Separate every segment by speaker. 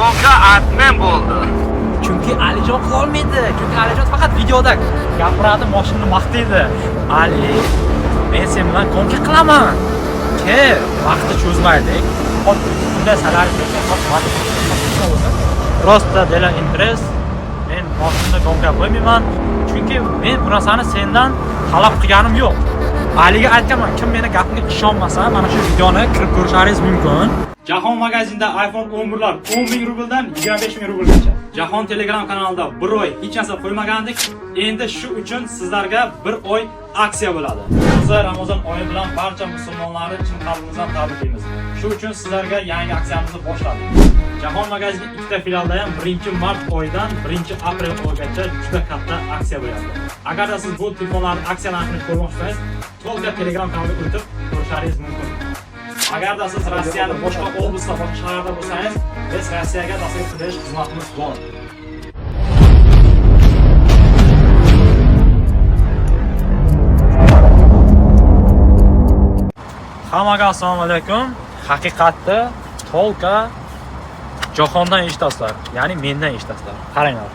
Speaker 1: Гонка отмен bo'ldi.
Speaker 2: Chunki Alijon qilolmaydi. Chunki Alijon faqat videoda gapiradi, mashinani maqtaydi. Ali, men sen bilan гонка qilaman. Ke, vaqtni cho'zmaylik. Hop, unda salari просто для интерес men mashinani гонка qo'ymayman. Chunki men bu narsani sendan talab qilganim yo'q. Aliga aytganman, kim meni gapimga ishonmasa, mana shu videoni kirib ko'rishlaringiz mumkin. Jahon magazinda iPhone 11 lar 10 ming rubldan 25 ming rublgacha. Jahon Telegram kanalida bir oy hech narsa qo'ymagandik. Endi shu uchun sizlarga bir oy aksiya bo'ladi. O'zi Ramazon oyi bilan barcha musulmonlarni chin qalbimizdan tabriklaymiz. Shu uchun sizlarga yangi aksiyamizni boshladik. Jahon magazini ikkita filialda ham 1-mart oyidan 1-aprel oyigacha juda katta aksiya bo'lyapti. Agarda siz bu telefonlarning aksiya narxini ko'rmoqchi bo'lsangiz, to'liq Telegram kanaliga o'tib ko'rishlaringiz mumkin. Agarda siz Rossiyani boshqa oblastda, boshqa shaharda bo'lsangiz, biz Rossiyaga dastlabki berish xizmatimiz bor. Hammaga assalomu alaykum. Haqiqatda tolka jahondan eshitasizlar, ya'ni mendan eshitasizlar. Qaranglar.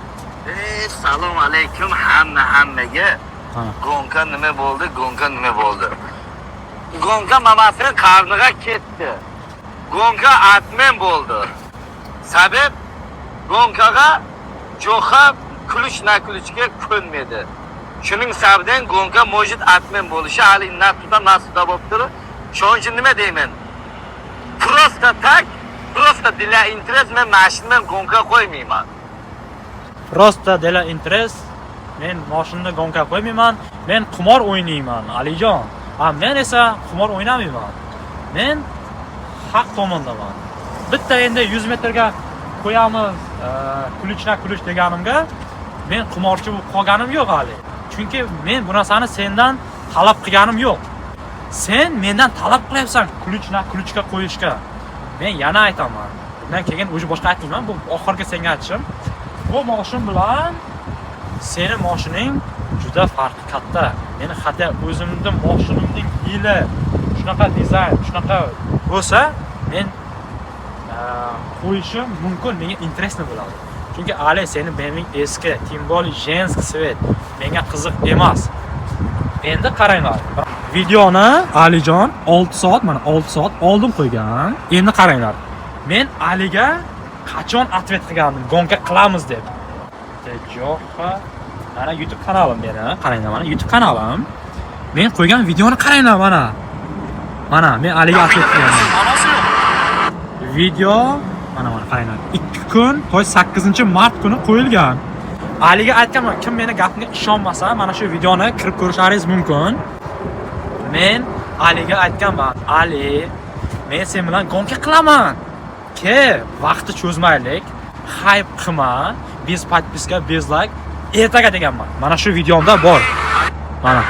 Speaker 1: Ey, salom alaykum hamma hammaga.
Speaker 2: Ha.
Speaker 1: Гонка nima bo'ldi? Гонка nima bo'ldi? Гонка mamasini qarniga ketdi. Гонка отмен bo'ldi. Sabab гонка ga Jo'xa ключ на ключ ga ko'nmadi. Shuning sababidan гонка может отмен bo'lishi hali на туда на сюда bo'lib turib. Shuning uchun nima deyman? Просто так, просто для интерес men mashinani гонка qo'ymayman.
Speaker 2: Просто для интерес men mashinani гонка qo'ymayman. Men qimor o'ynayman, Alijon. A men esa qimor o'ynamayman. Men haq tomondaman. Bitta endi 100 metrga qo'yamiz, ключ на ключ deganimga men qimorchi bo'lib qolganim yo'q hali. Chunki men bu narsani sendan talab qilganim yo'q. Sen mendan talab qilyapsan ключ на ключ ga qo'yishga. Men yana aytaman. Bundan keyin уже boshqa aytmayman. Bu oxirgi senga aytishim. Bu moshin bilan seni moshining juda farqi katta. Meni hatto o'zimni moshinimning yili shunaqa dizayn, shunaqa bo'lsa, men qo'yishim mumkin, menga интересно bo'ladi. Chunki Ali seni BMWing eski, тем более женский цвет menga qiziq emas. Endi qaranglar. Videoni Alijon 6 soat, mana 6 soat oldin qo'ygan. Endi qaranglar. Men Aliga qachon ответ qilgandim, гонка qilamiz deb. Jo'xa. Mana YouTube kanalim meni. Qaranglar, mana YouTube kanalim. Men qo'ygan videoni qaranglar mana. Mana men Aliga ответ qilganman.
Speaker 3: Ma'nosi yo'q.
Speaker 2: Video mana mana qaranglar. 2 kun, to'y 8-mart kuni qo'yilgan. Aliga aytganman, kim meni gapimga ishonmasa, mana shu videoni kirib ko'rishlaringiz mumkin. Men Aliga aytganman, Ali, men sen bilan гонка qilaman. Ke, vaqtni cho'zmaylik, хайп qilma, без подписка, без лайк, ertaga deganman. Mana shu videomda bor. Mana.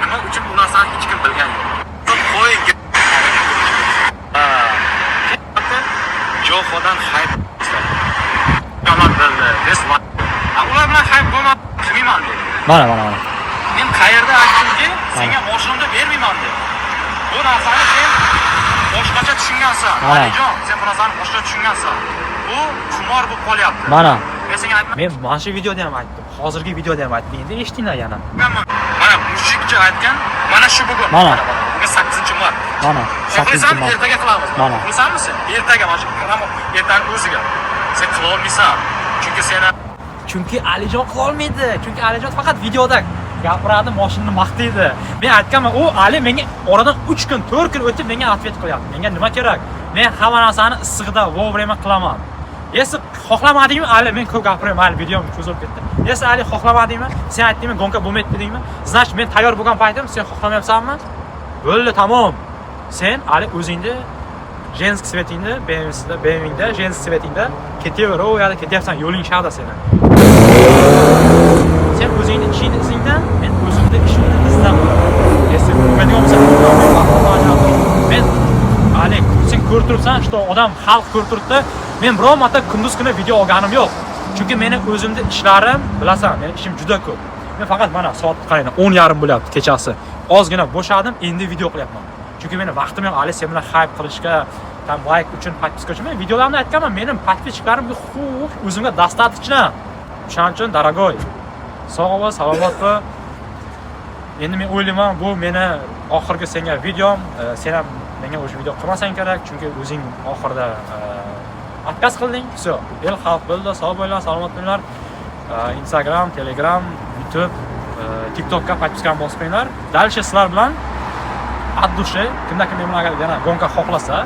Speaker 3: Nima uchun bu narsani hech kim bilgan yo'q. Qo'ying. Ha. Jo'xodan хайп Ular bildi. Biz ular bilan хайп bo'lma qilmayman dedi.
Speaker 2: Mana mana mana.
Speaker 3: Men qayerda aytdimki, senga mashinamni bermayman deb. Bu narsani sen boshqacha tushungansan.
Speaker 2: Ha.
Speaker 3: Alijon, sen bu narsani boshqacha tushungansan. Bu qimor bo'lib qolyapti.
Speaker 2: Mana.
Speaker 3: Men senga aytmaganman.
Speaker 2: Men mana shu videoda ham aytdim. Hozirgi videoda ham aytdim. Endi eshitinglar yana.
Speaker 3: Mana mushukcha aytgan, mana shu bugun.
Speaker 2: Mana.
Speaker 3: Bugun 8-mart.
Speaker 2: Mana
Speaker 3: Xohlaysan
Speaker 2: 8 mart.
Speaker 3: ertaga qilamiz.
Speaker 2: Mana.
Speaker 3: Qilasanmi sen? Ertaga mana shu ertani o'ziga. Sen qila olmaysan. Chunki seni
Speaker 2: Chunki Alijon qilolmaydi. Chunki Alijon faqat videoda gapiradi, mashinani maqtaydi. Men aytganman, u Ali menga oradan 3 kun, 4 kun o'tib menga ответ qilyapti. Menga nima kerak? Men hamma narsani issig'ida вовремя qilaman. Если xohlamadingmi, Ali, men ko'p gapirmayman, mayli, videom cho'zilib ketdi. Если Ali xohlamadingmi, sen aytdingmi, гонка bo'lmaydi dedingmi? Значит, men tayyor bo'lgan paytim sen xohlamayapsanmi? Bo'ldi, tamom. Sen Ali o'zingni женский цвет ingni BMWsida, BMWingda женский цвет ingda ketaver, u yoqda ketyapsan, yo'ling shag'da seni. Sen o'zingni ishingni izingdan, men o'zimni ishimni izdan bo'laman. Если bo'lmaydigan bo'lsa, men Ali, sen ko'rib turibsan, что odam xalq ko'rib turibdi. Men biror marta kunduz kuni video olganim yo'q. Chunki meni o'zimni ishlarim, bilasan, meni ishim juda ko'p. Men faqat mana soat qarang, 10:30 bo'lyapti kechasi. Ozgina bo'shadim, endi video qilyapman. Chunki meni vaqtim yo'q, Ali sen bilan хайп qilishga, Там лайк uchun, подписка uchun. Men videolarimda aytganman, mening подписчик larim huquq o'zimga достаточно. O'shaning uchun, дорогой, sog' bo'l, salomat bo'l. Endi men o'ylayman, bu meni oxirgi senga videom. Sen ham menga o'sha video qilmasang kerak, chunki o'zing oxirida отказ qilding. Все, el xalq bildi. Sog' bo'linglar, salomat bo'linglar. Instagram, Telegram, YouTube, TikTokka подписка ni bosib qo'yinglar. Дальше sizlar bilan от души, kimda kim men bilan agar yana гонка xohlasa,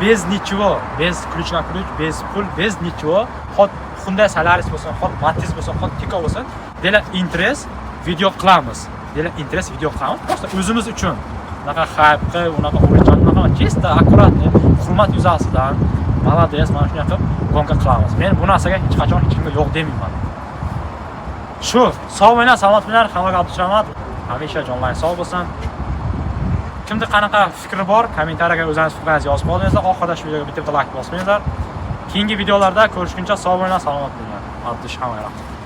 Speaker 2: без ничего, без ключ на ключ, без pul, без ничего, хоть Hyundai Solaris bo'lsin, хоть Matiz bo'lsin, хоть Tico bo'lsin, для интерес video qilamiz. Для интерес video qilamiz. Просто o'zimiz uchun. Unaqa хайп qilib, unaqa urushchan, unaqa чисто аккуратный, hurmat yuzasidan, молодец, mana shunday qilib гонка qilamiz. Men bu narsaga hech qachon hech kimga yo'q demayman. Shu, sog' bo'linglar, salomat bo'linglar, hammaga Abdushamad. Hamisha jonlaring sog' bo'lsin. Kimda qanaqa fikri bor, kommentariyaga o'zingiz fikringizni yozib qoldingizlar. Oxirida shu videoga bitta bitta like bosmanglar. Keyingi videolarda ko'rishguncha sog' bo'linglar, salomat bo'linglar. Abdushamad, rahmat.